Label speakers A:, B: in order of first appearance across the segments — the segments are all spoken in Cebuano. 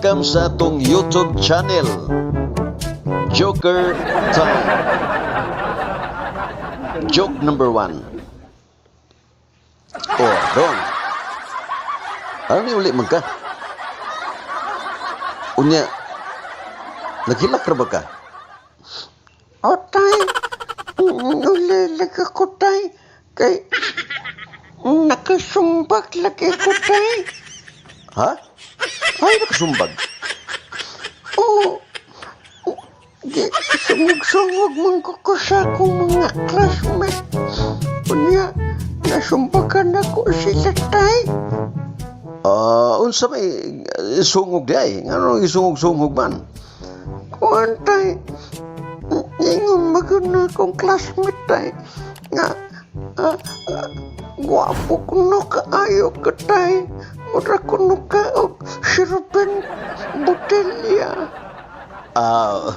A: Welcome sa atong YouTube channel, Joker Time. Joke number 1. Oh, dong. Ano ni uli man ka? Unya, naghilak ra ba ka?
B: O tay, ulilig ako tay, kay nakasumbag lagi ko tay.
A: Ha? Ay, nakasumbag.
B: Oo, di, sungog-sungog man ko sa akong mga classmate. Unya, nasumbagan ako sila tay.
A: Ah, unsa may sungog di ay? Ngano isungog-sungog man?
B: Kuan tay, ingon magud na akong classmate tay, nga, ah, ah, gwapo kuno kaayo ka tay. Mura kuno ka og Sherben Botelya.
A: Ah,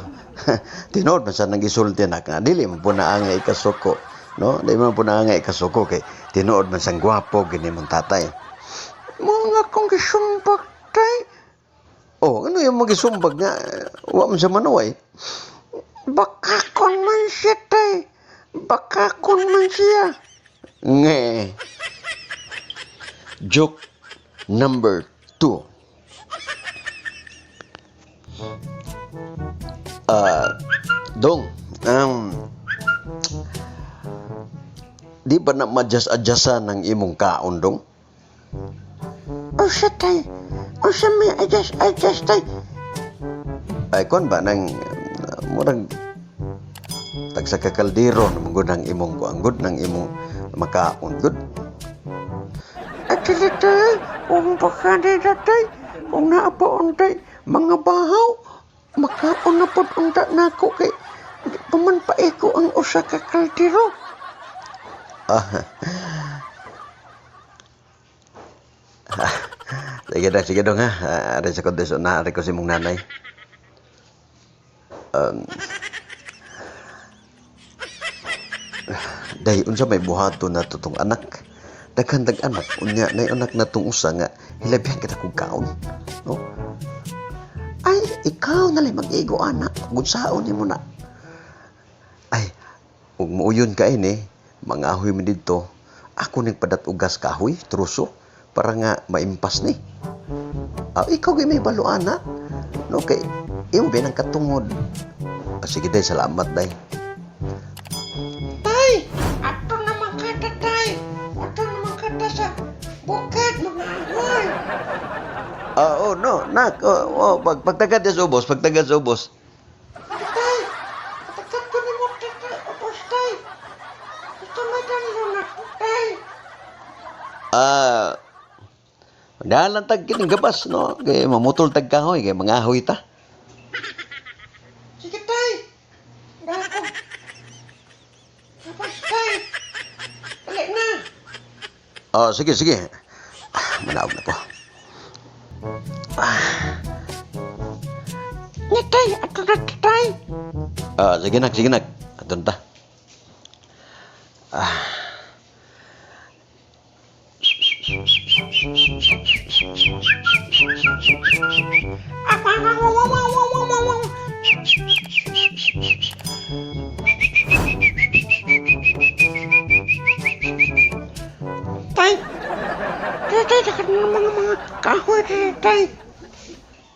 A: tinuod man sa nang gisulti na nga dili man po na nga ikasuko, no? Dili man po na nga ikasuko kay tinuod man sang gwapo gini mong tatay.
B: Mo nga akong gisumbag tay.
A: Oh, ano yung magisumbag nga? Wa man siya manuway.
B: Baka kon man siya tay. Baka kon man siya.
A: Nge. Joke number 2. Ah, dong, di ba na ma-adjust-adjustan ang imong kaon, dong?
B: Usa tay. Usa may adjust adjust tay.
A: Ay, kuan ba nang murag tagsa ka kaldero na manggod ang imong kuan gud ng imong makaon gud.
B: Actually tay, kung baka nila tay, kung naapaon tay, mga bahaw, makaon na pod unta nako kay di pa man paiko ang usa ka kaldero.
A: Ah. Sige na, sige dong ha. Ah, ari sa konti na ari ko si mong nanay. Um, Day unsa may buhaton nato tong anak? Daghan tag anak, unya nay anak na tong usa nga hilabihan kita kog kaon. No? Ay, ikaw na lang mag-igo anak. Gunsaon nimo na. Ay, ug muuyon ka ini, mangahoy mi didto. Ako ning padat-ugas kahoy, truso, para nga maimpas ni. Ah, ikaw gyud may balo ana. No kay imo ba nang katungod. Ah, sige day, salamat day.
B: Tay, ato naman kata tay. Ato naman kata sa bukid mga ahoy.
A: Ah, oh no, nak, oh, oh pagtagad sa ubos, pagtagad sa ubos.
B: Tay, patakat ko ni mo tay, ubos tay. Gusto may dalo na tay.
A: Ah, dalan tag kining gabas no, kay mamutol tag kahoy kay mangahoy ta.
B: Sige tay. Dako. Tapos tay. Dali na.
A: Oh, sige, sige. Ah, manaog na ko.
B: Nya tay, ato na tay.
A: Ah, sige nak, sige nak. Aton ta. Ah.
B: Tay. Tay, tay, tay, mga kahoy tay, tay.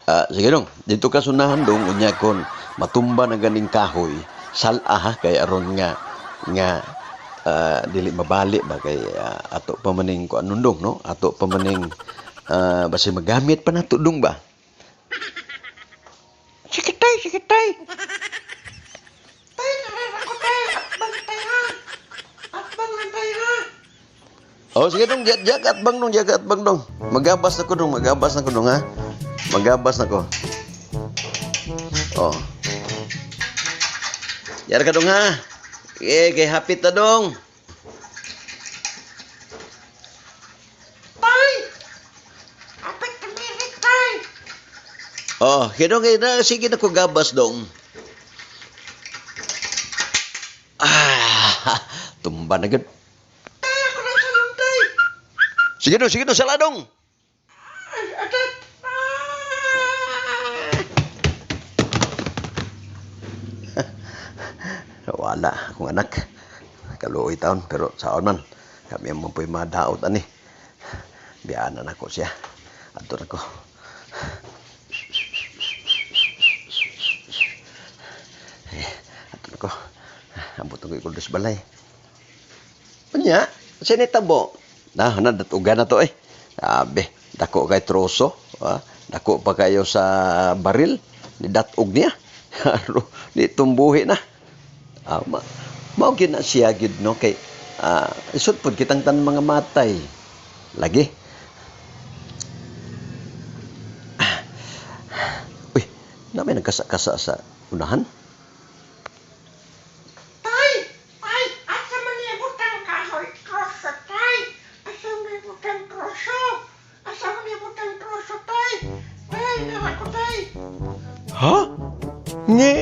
A: Ah, sige dong, dito ka sunahan dong unya kon matumba na ganing kahoy, sal-a ha kay aron nga nga dili mabali ba kay ato pa maning kuan dong no, ato pa maning basi magamit pa nato dong ba.
B: Sige tay, sige tay. Tay, naray ako tay. Atbang tay ha. Atbang lang tay ha.
A: Oh, sige dong, jak jak at bang dong, jak at bang dong. Magabas na ko dong, magabas na ko dong ha. Magabas na ko. Oh. Yar ka dong ha. Eh, kay hapit ta dong.
B: Tay! Apit tumirik tay.
A: Oh, kaya kay na sige na ko gabas dong. Ah, tumba na gud.
B: Tay, ako na sa tay.
A: Sige dong, sala dong.
B: Ay, atat. Ah!
A: Wala akong anak. Kaluoy taon pero saon man kami ang po'y madaot ani. Biyaan na nako siya. Adto na ko. Eh, adto na ko. Ambot na ko ikol sa balay. Unya, sinitabo. Na, na, datugan na to eh. Sabi, dako kay troso. Ah, dako pa kayo sa baril. Ni datog niya. Ni tumbuhi na. Ah, mao gyud na siya gyud no kay isod pod kitang tan mga matay. Lagi. Uy, na may nagkasa-kasa sa unahan.
B: Tay! Tay! Asa man niya butang kahoy troso, tay? Asa man niya butang troso? Asa man niya butang troso, tay? Tay, nara ko, tay.
A: Ha? Nge,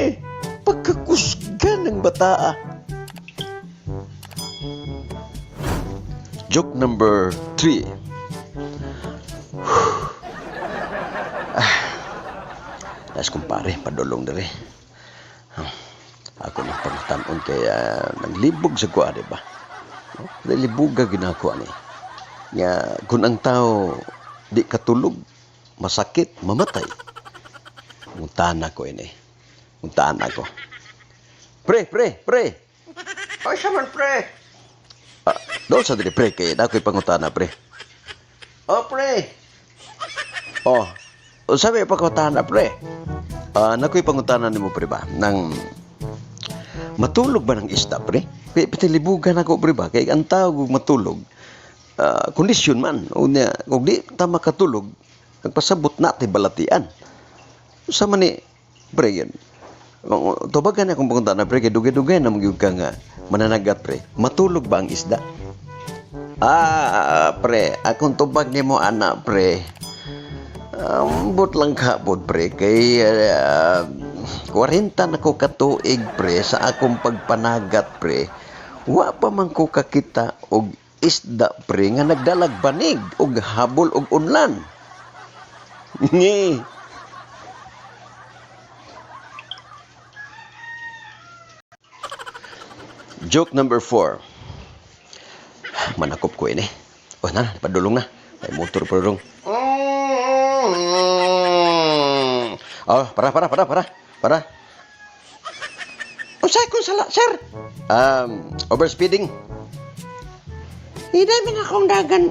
A: pagkakusga ng bataa. Joke number 3. Ah, nas kumpare, padulong diri. Ako nang pangtanon kay naglibog sa kuha, di ba? No? Nalibuga ginako ani. Nga kung ang tao di katulog, masakit, mamatay. Muntahan ako ini. Muntahan ako. Pre, pre, pre.
B: Oy, sa man, pre.
A: Ah, doon sa dili pre kay na ako'y pangutana pre. Oh, pre. Oh, unsa may pangutana pre? Ah, nako'y pangutana nimo pre ba? Nang matulog ba ng isda pre? Kay pitilibugan ako pre ba? Kay ang tao kung matulog, kondisyon man. Unya, kung di ta makatulog, nagpasabot na tay balatian. Unsa man ni pre yun? Tubagan akong pangutana pre kay dugay-dugay na magyud ka nga mananagat pre. Matulog ba ang isda? Ah, pre, akong tubag nimo ana pre. Ambot lang ka pod pre kay 40 na ko katuig pre sa akong pagpanagat pre. Wa pa man ko kakita og isda pre nga nagdalag banig og habol og unlan. Ngi. Joke number 4. Manakop ko ini. Oh, na, padulong na. May motor padulong. Oh, para, para, para, para. Para. Unsay kong sala, sir? Overspeeding.
B: Hindi man akong dagan.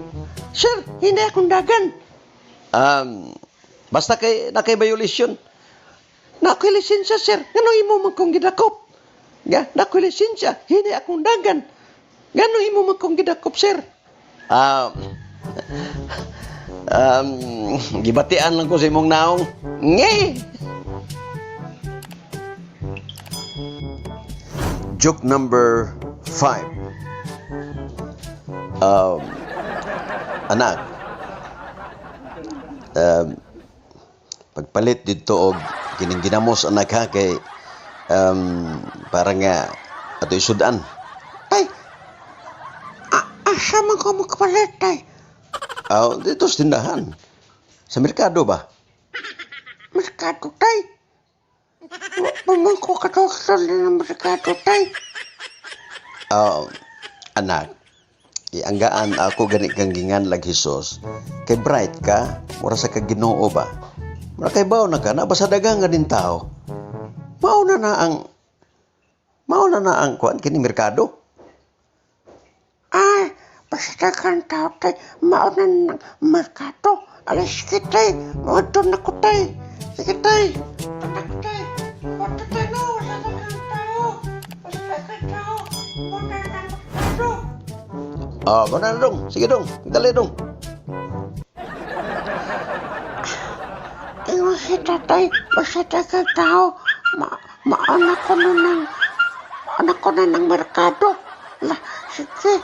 B: Sir, hindi akong dagan.
A: Basta kay na kay violation.
B: Na ako'y lisensya, sir. Ngano imo man kong gidakop? Nga, na ako'y lisensya. Hindi akong dagan. Ngano imo man kong gidakop, sir?
A: Um, um, gibatian lang ko sa imong naong. Nge! Joke number 5. Anak, um, pagpalit dito og kining ginamos anak ha kay para nga ato isudan.
B: Tay, asa man ko magpalit, tay?
A: Ah, dito sa tindahan. Sa merkado ba?
B: Merkado, tay. Wa pa man ko katulad ng merkado, tay.
A: Ah, anak, ianggaan ako gani kang gingan lag Hesus. Kay bright ka, mura sa ka Ginoo ba? Mura kay bawo na ka, na basta dagang nga din tao. Mao na na ang mao na na ang kuan kini merkado.
B: Ay, basta kang tao, tay. Mauna ng merkado. Alas sige, tay. Maunto na ko, tay. Sige, tay. Maunto na ko, tay. Maunto tay, no. Wala na kang tao. Basta kang tao. Mauna na ng merkado.
A: Ah, mao na dong. Sige dong, dali dong.
B: Ingon si tatay, basta kang tao. Mauna ko na ng mauna ko na ng merkado. La, sige.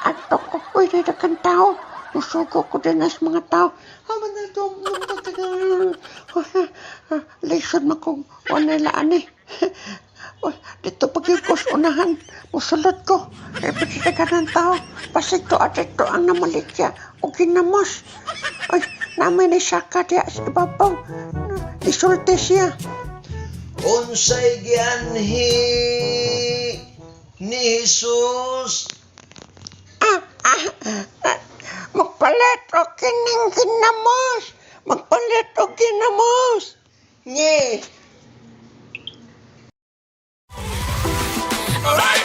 B: Ato ko, pwede na kang tao. Musugo ko din as mga tao. Ama na ito, Lisod man kung wala laan eh. Uy, dito pagkikos unahan, musulot ko. Kaya pwede ka ng tao. Pasig to at ito ang namalikya. O ginamos. Ay, namin ni Saka diya sa ibabaw. Isulti siya.
A: Unsay gianhi ni Jesus?
B: Ah, ah, ah, magpalit og kining ginamos. Magpalit og ginamos. Nye.
C: Alright.